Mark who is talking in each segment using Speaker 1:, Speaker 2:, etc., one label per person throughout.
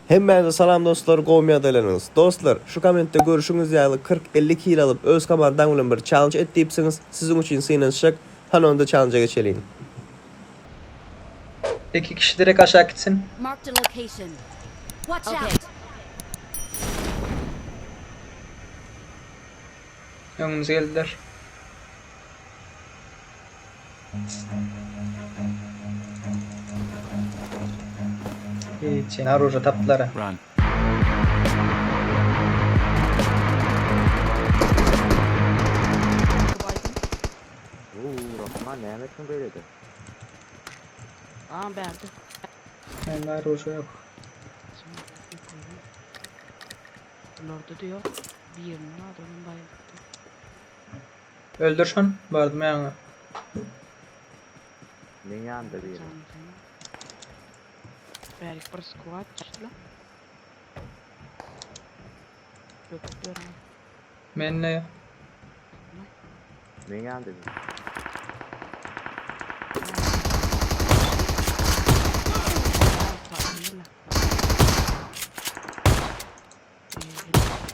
Speaker 1: Hemmäňize salam dostlar gowymy ýagdaýlaryňyz. Dostlar şu kommentde görşüňiz ýaly 40 50 kil alyp öz komandaň bilen bir challenge et diýipsiňiz siziň üçin synanyşjak hany onda challenge geçeliň.
Speaker 2: İki kişi direkt aşağı gitsin.
Speaker 3: Marked a location. Watch out!
Speaker 2: Önümüze geldiler. Hiç aruja tapdylar. ha.
Speaker 4: Run.
Speaker 5: Uuu Rahman näme etsin beýlede?
Speaker 6: Aa berdi.
Speaker 2: Bende aruja yok.
Speaker 6: Lordu diyor. Bir yerinin adamın bayıldı.
Speaker 2: Öldür şunu. Bardım yanına.
Speaker 5: Men ýanynda biri.
Speaker 6: Belki bir squad çıktı. Yok diyorum.
Speaker 2: Men ne?
Speaker 5: Men ýanynda biri.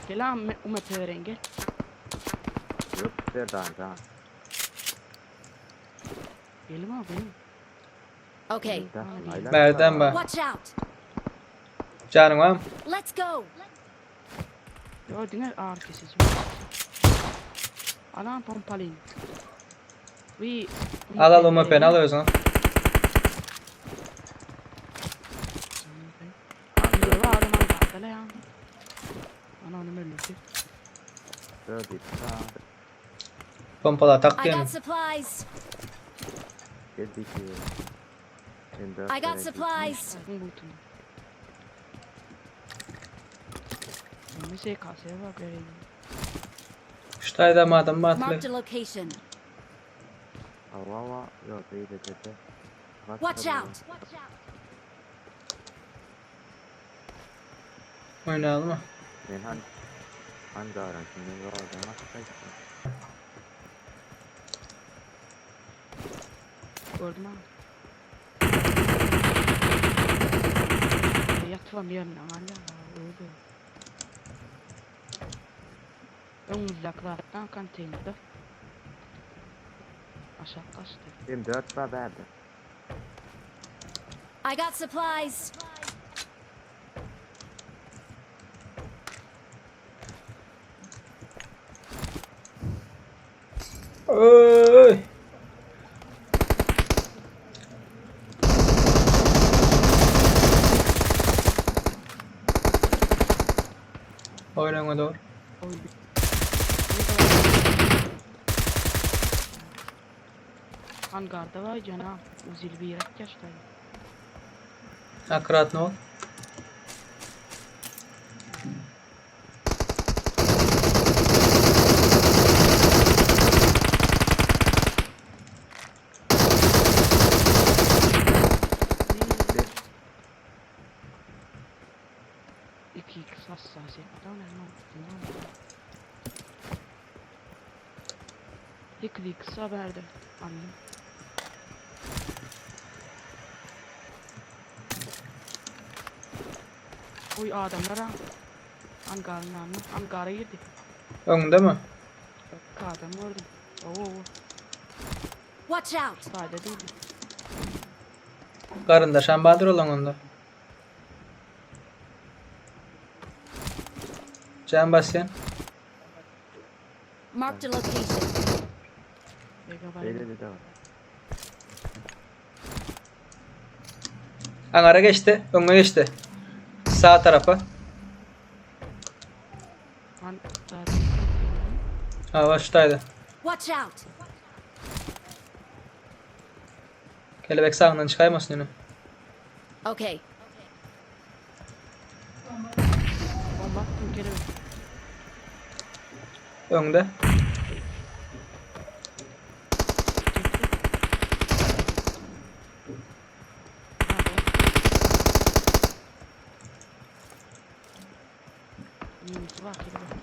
Speaker 6: Gel abi UMP veren gel.
Speaker 5: Yok Serdan can.
Speaker 6: Gelim abi benim.
Speaker 3: Okay.
Speaker 2: Merdan bak.
Speaker 3: Watch out!
Speaker 2: Canın var mı?
Speaker 3: Let's go!
Speaker 6: Yo dinle ağır kesici. Anam pompalayın. Vi
Speaker 2: Al al UMP'ni al özüne.
Speaker 6: Yo adam hangarda ya. Ana onu öldürdü.
Speaker 5: Dört ip.
Speaker 2: Pompala
Speaker 3: I
Speaker 2: tak diye mi?
Speaker 3: got supplies!
Speaker 5: Geldi iki. Ben dört
Speaker 3: I got
Speaker 5: vereyim.
Speaker 3: supplies!
Speaker 6: Sakın bulutunu. Ne SKS var vereyim.
Speaker 2: Şu tayda adam batlı.
Speaker 3: Marked a location.
Speaker 5: Ava ava. Yok beýle dede. Bak
Speaker 3: Watch
Speaker 5: tabii.
Speaker 3: out!
Speaker 2: Oynayalım mı?
Speaker 5: Men han hangaran kimden zordan açtı.
Speaker 6: Gördüm abi. Yatılam yerine hala öldü. Önümüzdeki konteynerde. Aşağı kaçtı.
Speaker 5: Benim dört var verdi.
Speaker 3: I got supplies!
Speaker 2: Oy. Oyna öňe doğru.
Speaker 6: Öldü. Hangarda var cana. Uzil bir yere kaçtı.
Speaker 2: Akkurat ne ol?
Speaker 6: İki iki hassasiyetler ne İki iki haberdi. Anladım. Uy adamlara. Angarın namı. Angara girdi.
Speaker 2: Öňde mi?
Speaker 6: İki adam gördüm. Oo,
Speaker 3: Watch out!
Speaker 6: sade değildi.
Speaker 2: Garyndaşan Badyr olan onda. Can basyan.
Speaker 3: Marked a location.
Speaker 6: Megabayt.
Speaker 5: Beýle dede var.
Speaker 2: Angara geçti. Öňe geçti. Sağ tarafa.
Speaker 6: An zaten.
Speaker 2: Ha baştaydı.
Speaker 3: Watch out!
Speaker 2: Kelebek sağından çıkaymasın yine.
Speaker 3: Okay.
Speaker 6: Bomba attım kelebek.
Speaker 2: Öňde.
Speaker 6: Çekti. Ha, bu. Minus var kelebek.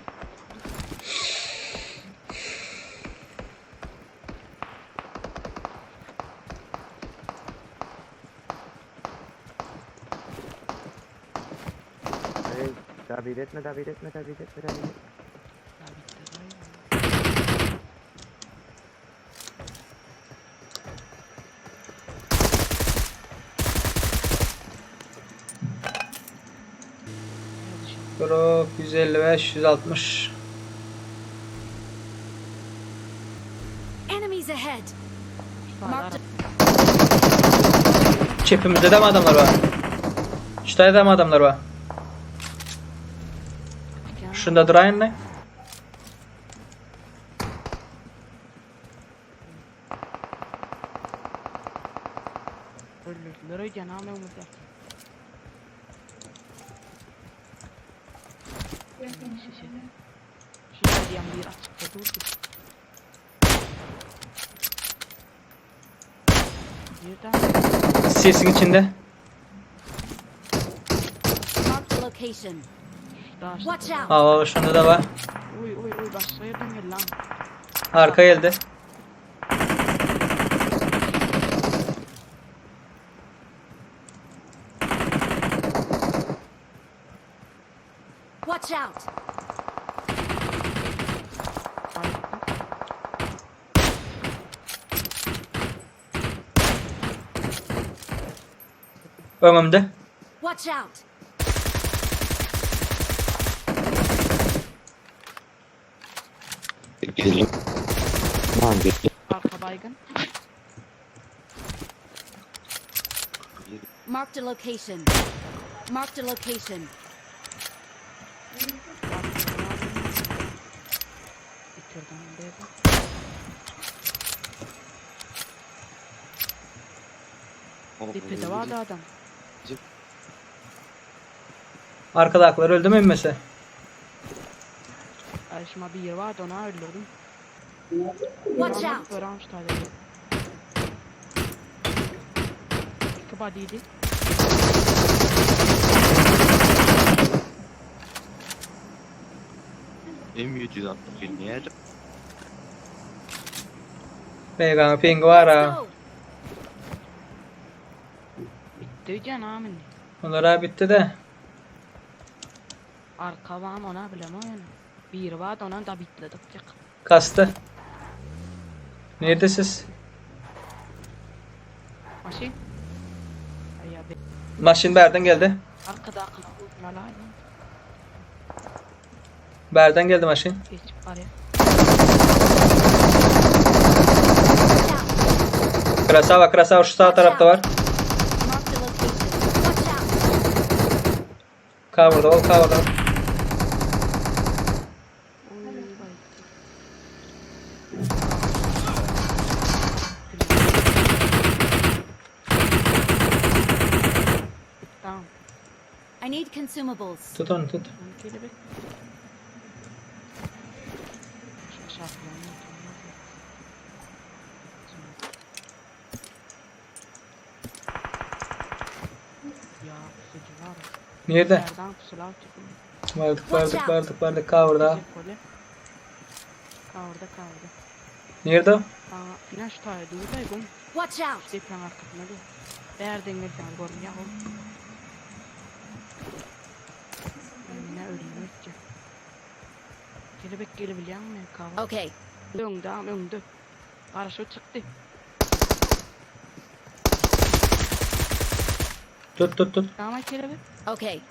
Speaker 5: Dabir etme, dabir etme, dabir etme, dabir etme.
Speaker 6: Ya bitti dayı.
Speaker 2: Drop 155, 160.
Speaker 3: Enemies ahead. Marked
Speaker 2: Çepimizde de mi adamlar var? Şurada da mı adamlar var? Şunda durayın ne?
Speaker 6: Öldürdüler öyle ne yapıyor Şu diyen bir açıkta durdu. Birden
Speaker 2: Sesin içinde.
Speaker 3: marked a location.
Speaker 6: daha
Speaker 3: Watch out.
Speaker 2: Aa şunda da var.
Speaker 6: Uy uy uy başka yerden gel lan.
Speaker 2: Arka geldi.
Speaker 3: Watch out.
Speaker 6: Bayıldım.
Speaker 2: Önümde.
Speaker 3: Watch out.
Speaker 5: Lan bir
Speaker 6: Arka baygın.
Speaker 3: Marked a location. Marked a location.
Speaker 6: Bitirdim dedi. Tepede vardı adam.
Speaker 2: Arkadakiler öldü mü mesela?
Speaker 6: Ay şimdi bir yer vardı ona öldürdüm.
Speaker 3: Watch out.
Speaker 6: Böyle almış tane. İki body'ydi.
Speaker 4: M761 niye?
Speaker 2: Meygan pingi var
Speaker 3: Let's
Speaker 2: ha.
Speaker 3: go.
Speaker 6: Bitti canım.
Speaker 2: Bunlar ha bitti de.
Speaker 6: Arka var mı ona bilemem yani. Bir yer vardı ona da bitledik.
Speaker 2: Kastı. Neredesiniz?
Speaker 6: Maşin. Ay ya be.
Speaker 2: Maşin berden geldi.
Speaker 6: Arkada akına vurma lan.
Speaker 2: Berden geldi maşin.
Speaker 6: Geçip var ya.
Speaker 3: Watch out.
Speaker 2: Krasava Krasava şu sağ tarafta var.
Speaker 3: Marked a location. Watch out.
Speaker 2: Cover'da ol cover'da. ol.
Speaker 6: Oy vay. Tamam.
Speaker 3: I need consumables.
Speaker 2: Tut onu tut.
Speaker 6: Onu kelebek. Şu şarkılarını Ya pusucu var.
Speaker 2: Nerede?
Speaker 6: Nereden pusular çıkıyor?
Speaker 2: Vardık vardık vardık vardık cover'da.
Speaker 6: Kavurda kavurda.
Speaker 2: Nerede? o?
Speaker 6: Aa, yine şu tane durdu ya.
Speaker 3: Watch out.
Speaker 6: Deprem arkasında dur. Eğer dengelsen görün ya oğlum. Yine ölüm ötçe. Kelebek gelebiliyor mu? Kavur.
Speaker 3: Okay.
Speaker 6: Öngde am öngde. Karşı çıktı.
Speaker 2: Tut tut tut.
Speaker 6: Tamam kelebek.
Speaker 3: Okay.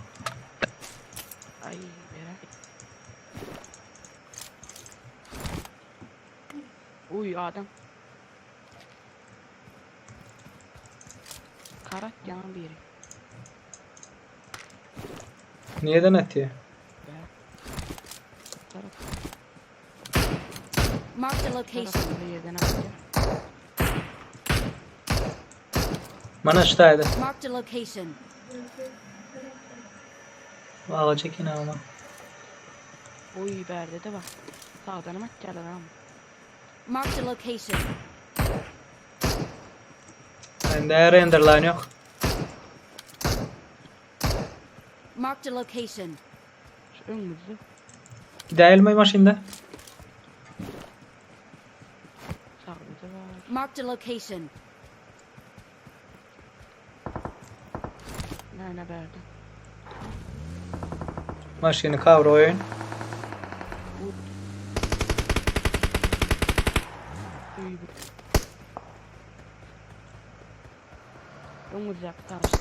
Speaker 6: Ay merak. Uy adam. Karat yan biri.
Speaker 2: Nereden atıyor?
Speaker 6: Be. Taraf
Speaker 3: Marked a location.
Speaker 6: tarafında yerden atıyor.
Speaker 2: Mana şuradaydı.
Speaker 3: Marked a location.
Speaker 2: Alacak yine ama.
Speaker 6: Uy berde de bak. Sağdan mı atacaklar ama.
Speaker 3: Marked a location.
Speaker 2: Bende render line yok.
Speaker 3: Marked a location.
Speaker 6: Şu önümüzde.
Speaker 2: Gidelim mi maşinde?
Speaker 6: Sağda da var.
Speaker 3: Marked a location.
Speaker 6: Ne ne berde.
Speaker 2: Maşyny cover goýaýyn.
Speaker 6: Öňüzdäki taraşda.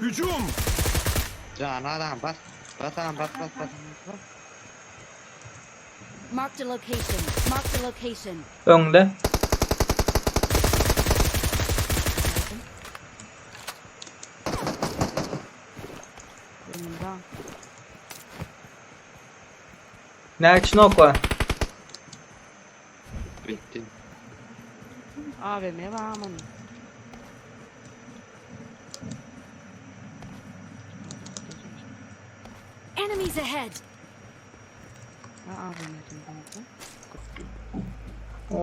Speaker 7: Hücum!
Speaker 4: Can adam bas. Bas adam bas bas bas.
Speaker 3: Marked a location. Marked a location.
Speaker 2: Öňde.
Speaker 6: Önümde.
Speaker 2: Näçe nok bar?
Speaker 4: Bitti.
Speaker 6: AVM var aman.
Speaker 3: Enemies ahead.
Speaker 6: Ha AVM diyorum.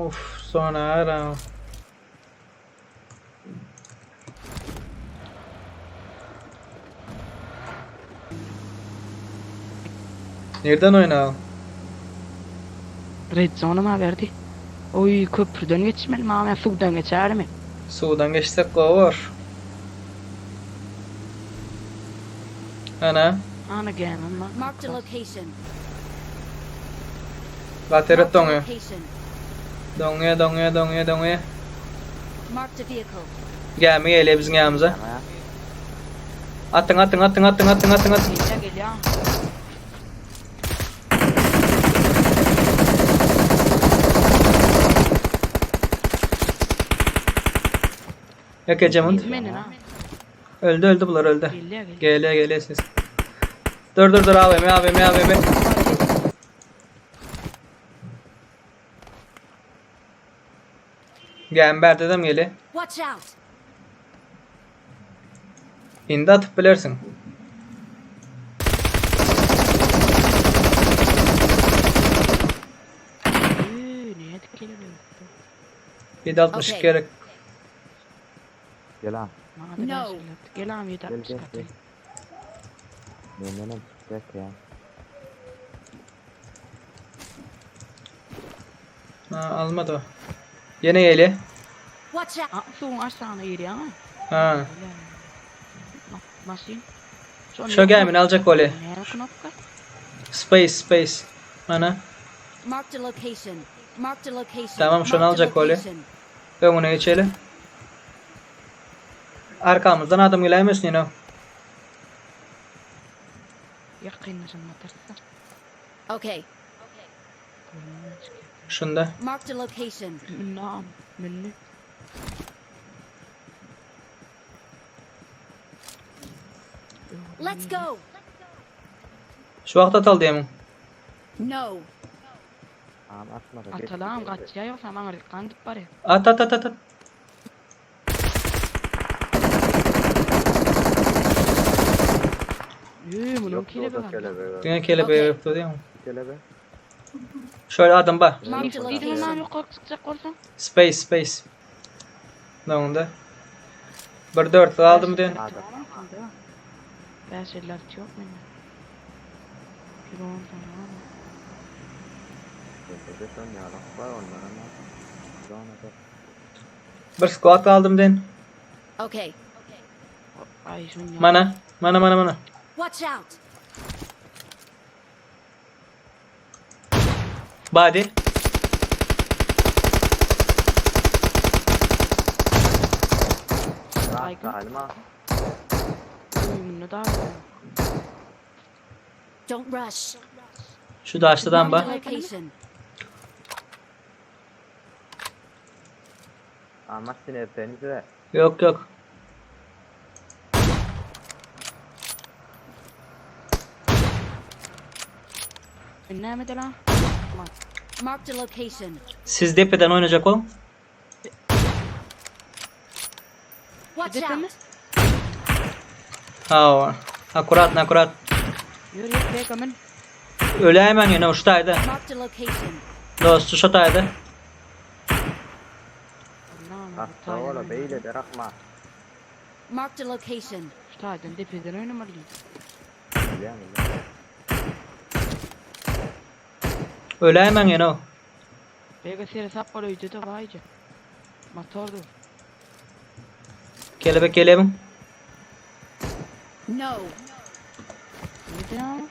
Speaker 2: Of sona ara. Nereden oýnaň?
Speaker 6: Red zone'um ha verdi. Oy köprüden geçmeli mi abi? Sudan geçer mi?
Speaker 2: Suwdan geçsek gowy bor. Ana,
Speaker 6: Ana gelmem bak.
Speaker 3: Marked a location.
Speaker 2: gateret
Speaker 3: Marked a
Speaker 2: doňy.
Speaker 3: location.
Speaker 2: Doňy, doňy, doňy, doňy.
Speaker 3: Marked a vehicle.
Speaker 2: Gämi gelýär biziň ýanymyza. Atyň, atyň, atyň, atyň, atyň, atyň, atyň.
Speaker 6: Geliyor geliyor.
Speaker 2: Ýok ejemint.
Speaker 6: Meni ha.
Speaker 2: Öldü öldü bular öldü.
Speaker 6: Geliyor geliyor.
Speaker 2: Geliyor geliyor siz. Dur dur dur AVM AVM AVM. Gämi bärdedem geliyor.
Speaker 3: Watch out.
Speaker 2: Indi atyp bilersiň.
Speaker 6: Üü, niye geliyor?
Speaker 2: 7.62
Speaker 3: Okey.
Speaker 2: gerek.
Speaker 5: Gel ha.
Speaker 6: Bana da
Speaker 3: No.
Speaker 6: no. Gel abi
Speaker 5: Gel
Speaker 6: 760
Speaker 5: gel
Speaker 6: katı.
Speaker 5: gel. Mendenem çıkacak ya.
Speaker 2: Ha, almadı o. Ýene geliyor.
Speaker 3: Watch out.
Speaker 6: Ha, suyun aşağına yeri ama.
Speaker 2: Ha.
Speaker 6: Nasıl?
Speaker 2: Şu gämini aljak bolýar.
Speaker 6: Ne knopka?
Speaker 2: Space space. Ana.
Speaker 3: Marked a location. Marked a location.
Speaker 2: Tamam, şunu
Speaker 3: Marked a
Speaker 2: alacak öyle.
Speaker 3: location.
Speaker 2: Öňüne geçeli. Arkamızdan adam geläýmesin ýene.
Speaker 6: Yakınlaşın atarsa.
Speaker 3: Okay.
Speaker 2: Şunda.
Speaker 3: Marked a location.
Speaker 6: Nam, münni.
Speaker 3: Let's go.
Speaker 2: Şu wagt atal diýemiň.
Speaker 3: No.
Speaker 5: Tamam atma da. geç.
Speaker 6: Atalam kaçya yoksa bana kandıp var ya.
Speaker 2: At at at at. at.
Speaker 6: Üü, bunun
Speaker 5: Yok
Speaker 6: kile
Speaker 5: o da
Speaker 6: be.
Speaker 5: kelebe.
Speaker 2: Diňe kelebe
Speaker 3: Okey.
Speaker 2: ýokdy diýemiň.
Speaker 5: Kelebe.
Speaker 2: Şöyle adam bar.
Speaker 3: Marked a
Speaker 6: Dedim lan
Speaker 3: location.
Speaker 6: yukarı çıkacak olsan.
Speaker 2: Space space. Onda. Bir dörtlü aldım diýen.
Speaker 5: Adam.
Speaker 6: Ben şeyler yok bende. Bir on tane var.
Speaker 5: Bende de son yarak var onlara ama. Sonra da.
Speaker 2: Bir squat aldım diýen.
Speaker 3: Okay.
Speaker 6: Ay şun ya.
Speaker 2: Mana, mana mana mana.
Speaker 3: Watch out.
Speaker 2: Body.
Speaker 5: Rahat Halima.
Speaker 6: Uyumunu da var.
Speaker 3: Don't rush.
Speaker 2: Şu daştadan
Speaker 3: Marked a
Speaker 2: bak.
Speaker 3: location.
Speaker 5: Ama sinirlerinizi de.
Speaker 2: Yok yok.
Speaker 6: Ne mi de lan?
Speaker 3: Marked a location.
Speaker 2: Siz depeden oynayacak olun.
Speaker 3: Watch
Speaker 6: Depe mi?
Speaker 3: out.
Speaker 2: Ha o. Akurat akurat.
Speaker 6: Yürü yürü be kamen.
Speaker 2: Öyle hemen yine uçtaydı.
Speaker 3: Marked a location.
Speaker 2: Dostu şotaydı.
Speaker 5: Hasta ola beyle de rahma.
Speaker 3: Marked a location.
Speaker 6: Şuradan depeden oynamalıyım.
Speaker 5: Biliyor musun?
Speaker 2: Öyle hemen yine o.
Speaker 6: Bega seresap bol öýde-de baýja. Motor dur.
Speaker 2: Kelebek gelebiň.
Speaker 3: No.
Speaker 6: Neden?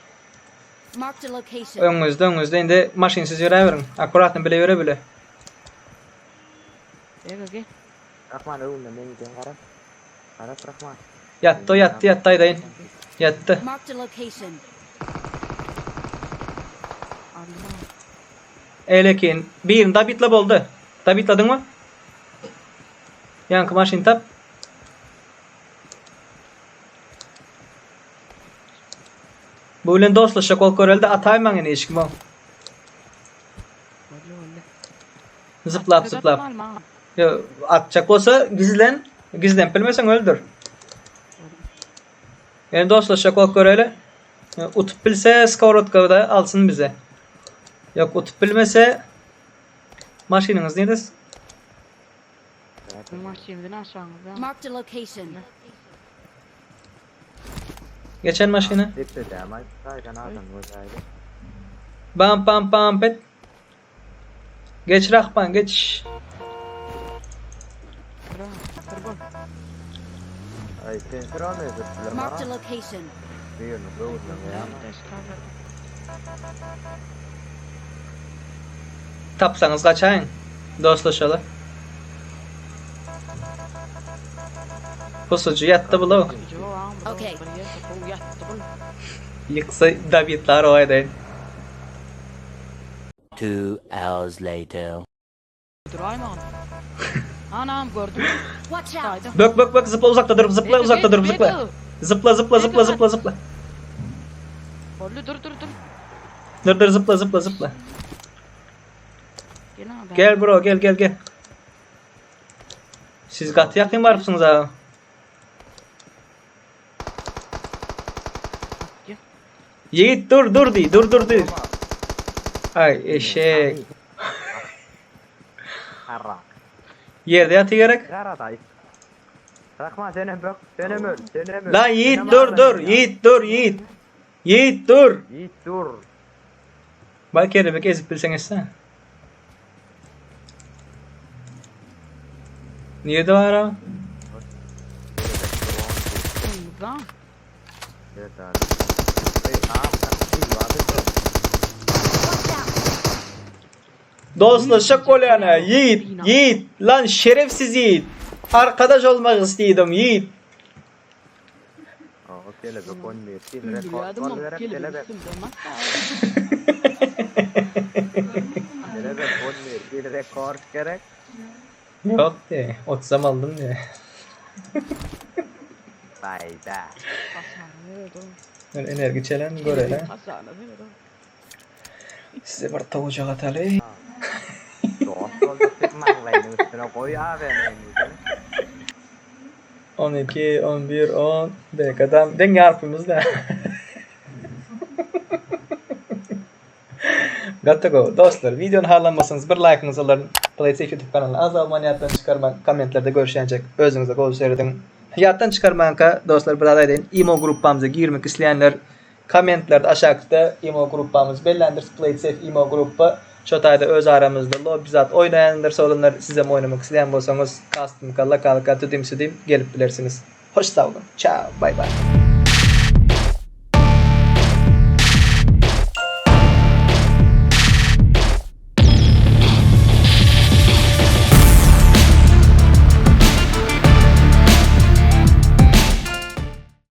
Speaker 3: Marked a location.
Speaker 2: Öňüňizde öňüňizde indi maşynsyz ýöräberiň. Akkuratny bile ýöre bile.
Speaker 6: Bega gel.
Speaker 5: Rahman öňünde men giden gara. Gara Rahman.
Speaker 2: Ýatdy o ýatdy ýatdy aýdaýyn. Ýatdy.
Speaker 3: Marked a location.
Speaker 6: Alma.
Speaker 2: Eýlekin birini dabitla boldy. Dabitladyňmy? Ýaňky maşyny tap. Bu bilen dostlaşjak bolup görelde ataýmaň ine hiç kim o.
Speaker 6: Boldy boldy.
Speaker 2: Zyplap zyplap. Yo, atjak bolsa gizlen, gizlenip bilmeseň öldür. Yani dostlaşjak bolup göreli. Utup bilse skowrodka da alsyn bize. Yok utup bilmese maşynyňyz nirde?
Speaker 6: Maşyndan aşağıda.
Speaker 3: Marked a location.
Speaker 2: Geçen maşyny.
Speaker 5: Depede ama saydan adam gözaydı.
Speaker 2: Bam bam bam pet. Geç Rahman geç.
Speaker 6: Bra, dur bol.
Speaker 5: Ay sen sıra mı
Speaker 3: Marked a location.
Speaker 5: Birini gördüm ya.
Speaker 2: Tapsaňyz gaçaýyň. Dostlaşaly. Pusucu ýatdy bulaw.
Speaker 3: Okey.
Speaker 2: Ýyksa Davidlar o aýdaýyn.
Speaker 7: Two hours later.
Speaker 6: Durayman. Anam gördüm.
Speaker 3: Watch out.
Speaker 6: Saydım.
Speaker 2: Bök bök bök zıpla uzakta durup zıpla
Speaker 6: Bega,
Speaker 2: uzakta durup
Speaker 6: bega.
Speaker 2: zıpla. Zıpla zıpla zıpla zıpla zıpla.
Speaker 6: Boldy dur dur dur.
Speaker 2: Dur dur zıpla zıpla zıpla.
Speaker 6: Gel abi.
Speaker 2: Gel bro gel gel gel. Siz gaty ýakyn barypsyňyz ha.
Speaker 6: Gel.
Speaker 2: Ýigit dur dur diý dur dur diý. Ay eşek.
Speaker 5: Harra.
Speaker 2: Ýerde ýaty gerek.
Speaker 5: Kara dayı. Rahman sen hem bak. Sen hem öl. Sen hem öl.
Speaker 2: Lan Yiğit dur dur. Yiğit dur Yiğit. Yiğit dur.
Speaker 5: Yiğit dur.
Speaker 2: Bak kelebek ezip bilseň etse. Nirede bar ha?
Speaker 6: Lan.
Speaker 5: Evet abi. Ey, aa, bak,
Speaker 3: Watch out.
Speaker 2: Dostlaşak bolýana Yiğit, Yiğit lan şerefsiz Yiğit. Arkadaş olmak istiydim Yiğit.
Speaker 5: O kelebek 11 kim rekor
Speaker 6: Biliyordum ama
Speaker 5: gerek
Speaker 6: kelebek
Speaker 5: kelebek.
Speaker 6: üstümde masa.
Speaker 5: Kelebek 11 bir rekor gerek.
Speaker 2: Yok diye. 30'am aldım diye.
Speaker 5: Bayda.
Speaker 6: Hasarı verdi.
Speaker 2: Ben enerji çelen görele.
Speaker 6: Hasarı verdi.
Speaker 2: Size bir tavucak ataly.
Speaker 5: Dost olduk tek manglayının üstüne koy abi.
Speaker 2: 12, 11, 10. Dekadan den ýarpymyz da. Gaty gowy. Dostlar, videony halanmasaňyz bir like'yňyzy alaryn. PlaySafe YouTube kanalyna az alman ýatdan çykarmaň. Kommentlerde görüşýänçek özüňize gowy serediň. Ýatdan çykarmaňka dostlar bir zat aýdaýyn. Imo gruppamyza girmek isleýänler kommentlerde aşakda imo gruppamyz bellendir. PlaySafe imo gruppa. Şo taýda öz aramyzda lobby zat oýnaýandyr. Solanlar sizem oýnamak isleýän bolsaňyz custom kalla kalka tüdim südim gelip bilersiňiz. Hoş sag boluň. Ciao. Bye bye.